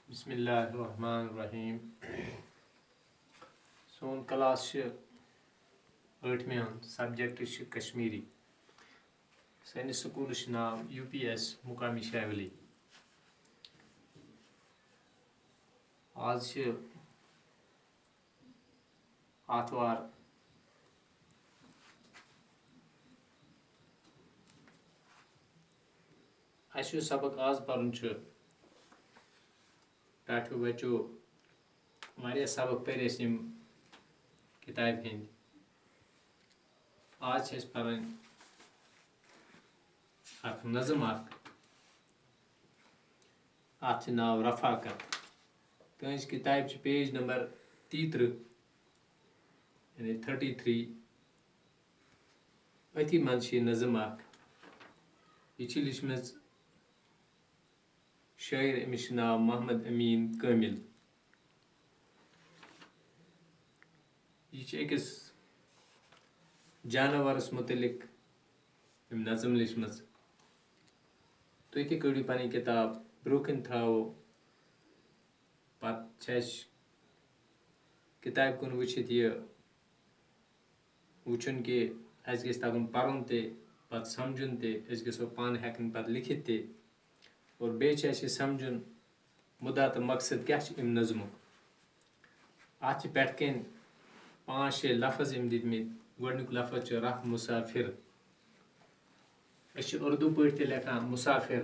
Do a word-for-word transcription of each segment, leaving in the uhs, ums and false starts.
بسم اللہ الرحمن الرحیم۔ سون کلاس چھِ ٲٹھمہِ ہُنٛد، سبجیکٹ چھِ کشمیری۔ سٲنِس سکوٗلَس چھُ ناو یوٗ پی ایس مُقامی شاولی۔ آز چھِ آتھوار۔ اَسہِ یُس سبق آز پَرُن چھُ، ٹاٹھیو بچو واریاہ سبق پٔرۍ اَسہِ یِم کِتابہِ ہِنٛدۍ۔ آز چھِ اَسہِ پَرٕنۍ اَکھ نظم اَکھ۔ اَتھ چھِ ناو رفاقت۔ تُہٕنٛزِ کِتابہِ چھِ پیج نمبر تیٚیہِ ترٕٛہ، یعنی تھٔٹی تھرٛی۔ أتھی منٛز چھِ یہِ نظم اَکھ۔ یہِ چھِ لیٖچھمٕژ شٲعر، أمِس چھُ ناو محمد أمیٖن کٲمِل۔ یہِ چھِ أکِس جاناوارَس مُتعلِق أمۍ نظم لیٖچھمٕژ۔ تُہۍ تہِ کٔڑِو پَنٕنۍ کِتاب برٛونٛہہ کَنہِ تھاوو۔ پَتہٕ چھِ اَسہِ کِتابہِ کُن وٕچھِتھ یہِ وٕچھُن کہِ اَسہِ گژھِ تَگُن پَرُن تہِ، پَتہٕ سَمجھُن تہِ، أسۍ گژھو پانہٕ ہٮ۪کٕنۍ پَتہٕ لیکھِتھ تہِ۔ اور بیٚیہِ چھِ اَسہِ یہِ سَمجھُن مُدعا تہٕ مقصد کیٛاہ چھُ اَمہِ نظمُک۔ اَتھ چھِ پٮ۪ٹھ کَنۍ پانٛژھ شےٚ لفظ أمۍ دِتمٕتۍ۔ گۄڈٕنیُک لفظ چھُ راہ مُسافِر۔ أسۍ چھِ اُردو پٲٹھۍ تہِ لیکھان مُسافِر۔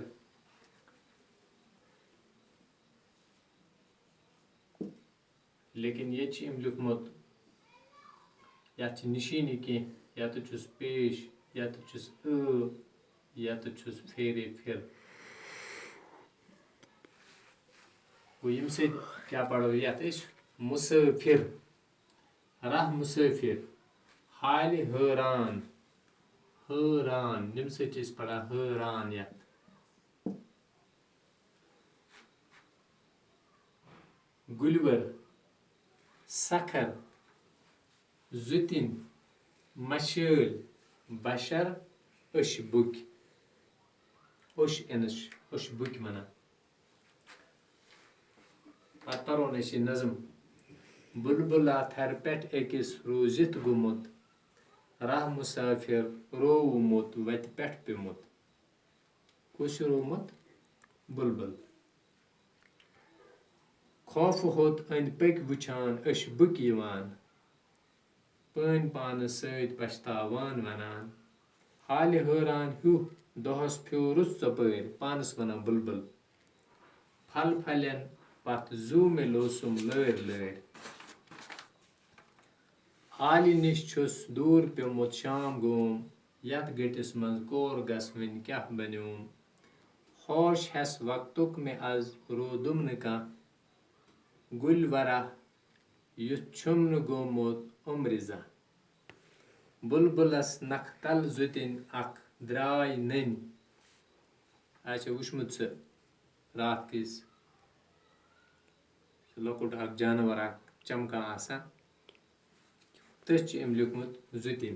لیکن ییٚتہِ چھُ أمۍ لیوٗکھمُت، یَتھ چھِ نِشٲنی کینٛہہ، یَتَتھ چھُس پیش، یَتَتھ چھُس ٲ، یَتَتھ چھُس پھیرے پھِر۔ گوٚو، ییٚمہِ سۭتۍ کیٛاہ پَرو یَتھ أسۍ؟ مُسٲفِر، راہ مُسٲفِر، حالہِ حٲران، حٲران، ییٚمہِ سۭتۍ چھِ أسۍ پَران حٲران یَتھ۔ گُلِور، سکھر، زُتِنۍ، مَشٲلۍ، بشر، أچھ بُکۍ۔ اوٚش اِنس چھِ أچھ بُکۍ وَنان۔ پَتہٕ پَرون أسۍ یہِ نظم۔ بُلبُلا تھرِ پٮ۪ٹھ أکِس روٗزِتھ گوٚمُت، راہ مُسافِر روومُت، وَتہِ پٮ۪ٹھ پیوٚمُت۔ کُس چھُ روومُت؟ بُلبُل۔ خوفہٕ ہوٚت أنٛدۍ پٔکۍ وٕچھان، أچھ بُکۍ یِوان۔ پٲنۍ پانَس سۭتۍ پَشتاوان وَنان۔ حالہِ حٲران ہیوٗ دۄہَس پھیوٗرُس ژۄپٲرۍ، پانَس وَنان بُلبُل۔ پھل پھلٮ۪ن پَتھ زُو مےٚ لوسُم لٲرۍ لٲرۍ۔ عالی نِش چھُس دوٗر پیوٚمُت شام گوم، یَتھ گٔٹِس منٛز کور گژھ وٕنۍ کیٛاہ بَنیوم۔ ہوش ہٮ۪س وقتُک مےٚ از روٗدُم نہٕ کانٛہہ، گُلۍ ورہ یُتھ چھُم نہٕ گوٚمُت عمرِ زانٛہہ۔ بُلبُلس نکھٕ تل زُتِنۍ اکھ درٛاے نٔنۍ۔ آسہِ وٕچھمُت سُہ راتھ کِس، سُہ لۄکُٹ اکھ جانور اکھ چمکان آسان۔ تٔتھۍ چھُ أمۍ لیوٗکھمُت زُتِنۍ۔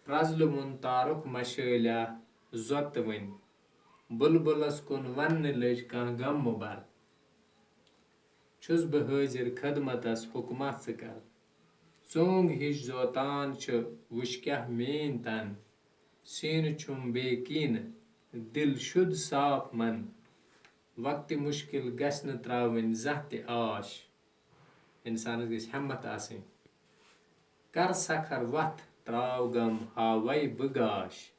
پرٛزلوُن تارُک مشٲلیا زۄتہٕ وٕنۍ۔ بُلبُلس کُن وننہٕ لٔج کانٛہہ غم مُبر۔ چھُس بہٕ حٲضِر خدمتس، حُکما ژٕ کر۔ ژونٛگ ہِش زوتان چھِ، وٕچھ کیٛاہ میٛٲنۍ تن۔ سیٖنہٕ چھُم بے کیٖنہٕ، دِل شُد صاف من۔ وقتِ مُشکِل گژھِ نہٕ ترٛاوٕنۍ زانٛہہ تہِ آش۔ اِنسانس گژھِ ہٮ۪متھ آسٕنۍ۔ کر سکھر وتھ، ترٛاو غم، ہاوَے بہٕ گاش۔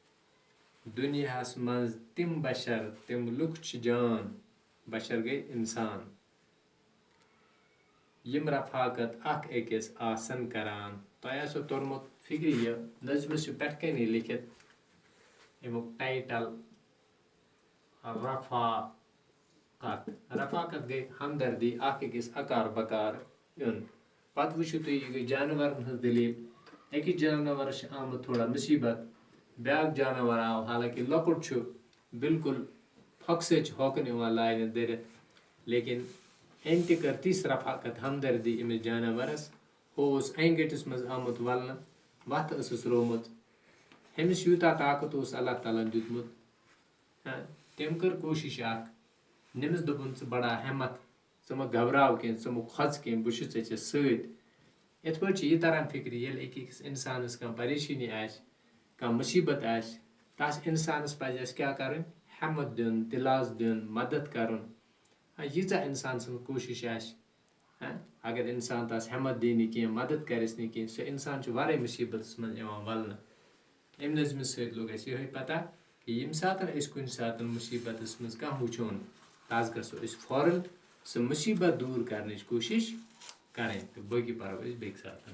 دُنیاہس منٛز تِم بشر، تِم لُکھ چھِ جان۔ بشر گٔے اِنسان۔ یِم رفاقت اکھ أکِس آسن کران۔ تۄہہِ آسیو توٚرمُت فِکرِ، یہِ نظمہِ چھِ پٮ۪ٹھ کَنی لیکھِتھ اَمیُک ٹایٹل رفاقت۔ رفاقت گٔے ہمدردی، اکھ أکِس اکار بکار یُن۔ پتہٕ وٕچھِو تُہۍ، یہِ گٔے جانورن ہٕنٛز دٔلیٖل۔ أکِس جانورس چھِ آمٕژ تھوڑا مُصیٖبت، بیٛاکھ جانور آو، حالانکہِ لۄکُٹ چھُ، بالکل پھۄکہٕ سۭتۍ چھِ ہوکُن یِوان لاینہٕ دٔرِتھ، لیکن أمۍ تہِ کٔر تِژھ رفاقت ہمدردی أمِس جانورس۔ ہُہ اوس انہِ گٔٹِس منٛز آمُت ولنہٕ، وتھ ٲسٕس رومٕژ۔ أمِس یوٗتاہ طاقت اوس اللہ تعالیٰ ہن دیُتمُت، ہاں، تٔمۍ کٔر کوٗشِش اکھ، نٔمِس دوٚپُن، "ژٕ بڑاو ہٮ۪متھ، ژٕ مہ گھبراو کینٛہہ، ژٕ مہ کھۄژ کینٛہہ، بہٕ چھُس ژےٚ ژےٚ سۭتۍ۔" یِتھ پٲٹھۍ چھِ یہِ تران فِکرِ، ییٚلہِ أکِس اِنسانَس کانٛہہ پریشٲنی آسہِ، کانٛہہ مُصیٖبت آسہِ، تَس اِنسانَس پَزِ اَسہِ کیٛاہ کَرٕنۍ؟ ہٮ۪متھ دیُن، دِلاس دیُن، مدد کَرُن۔ ہاں، ییٖژاہ اِنسان سٕنٛز کوٗشِش آسہِ، ہاں، اگر اِنسان تَس ہٮ۪متھ دی نہٕ کینٛہہ، مدد کَرٮ۪س نہٕ کینٛہہ، سُہ اِنسان چھُ وارَے مُصیٖبتَس منٛز یِوان وَلنہٕ۔ اَمہِ نظمہِ سۭتۍ لوٚگ اَسہِ یِہوٚے پَتہ کہِ ییٚمہِ ساتَن أسۍ کُنہِ ساتَن مُصیٖبتَس منٛز کانٛہہ وٕچھون، تَس گژھو أسۍ فوراً سُہ مُصیٖبت دوٗر کَرنٕچ کوٗشِش کَرٕنۍ، تہٕ باقٕے پَرو أسۍ بیٚکہِ ساتَن۔